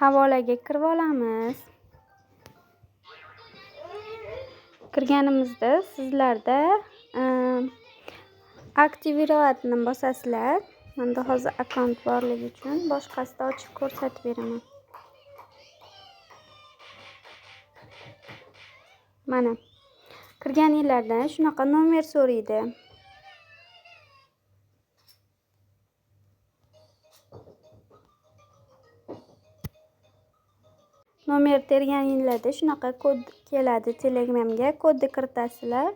Havolaga kirib olamiz. Kirganimizda sizlarda активировать ni bosasizlar. Menda hozir akkaunt borligi uchun boshqasida ochib ko'rsatib beraman. Mana kirganinglardan shunaqa nomer so'raydi. Nomer terganinglarda shunaqa kod keladi Telegramga. Kodni kiritasizlar.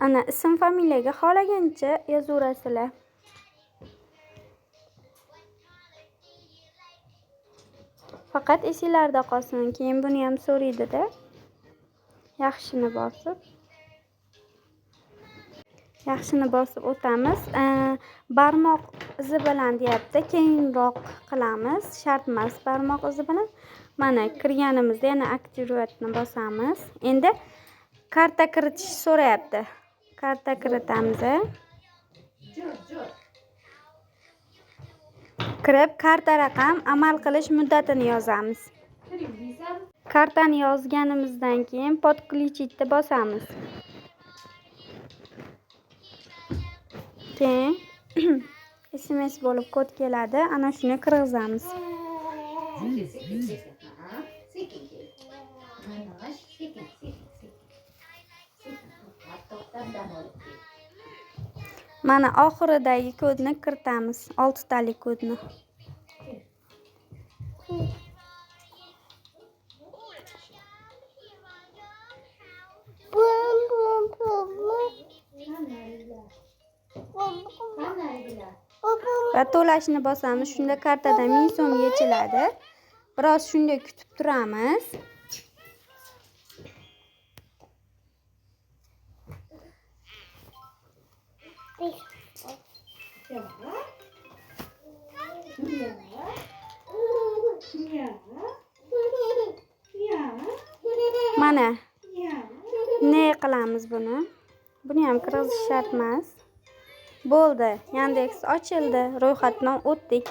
Ana ism familiyaga xohlagancha yozaverasizlar. Faqat esinglarda qolsin, keyin buni ham so'raydi-da. Yaxshini bosib. Yaxshini bosib o'tamiz. Barmoq izi bilan deyapti. Keyinroq qilamiz. Shart emas barmoq izi bilan. Mana kirganimizda yana активировать ni bosamiz. Endi karta kiritish so'rayapti. Karta kiritamiz. Kirib karta raqam, amal qilish muddatini yozamiz. Kartani yozganimizdan keyin подключить ni bosamiz. Keyin SMS bo'lib kod keladi. Ana shuni kirgizamiz. Sekin, sekin, sekin. Ha, sekin kel. Mana, sekin, sekin, sekin. Sekin, to'xtab, to'xtab dam olib kel. Mana oxiridagi kodni kiritamiz. 6 talik kodni. Va to'lashni bosamiz. Shunda kartadan 1000 so'm yechiladi. Biroz shunday kutib turamiz. Mana ne qilamiz buni? Buni ham kirgizish shart emas. Bo'ldi, Yandex ochildi, ro'yxatdan o'tdik.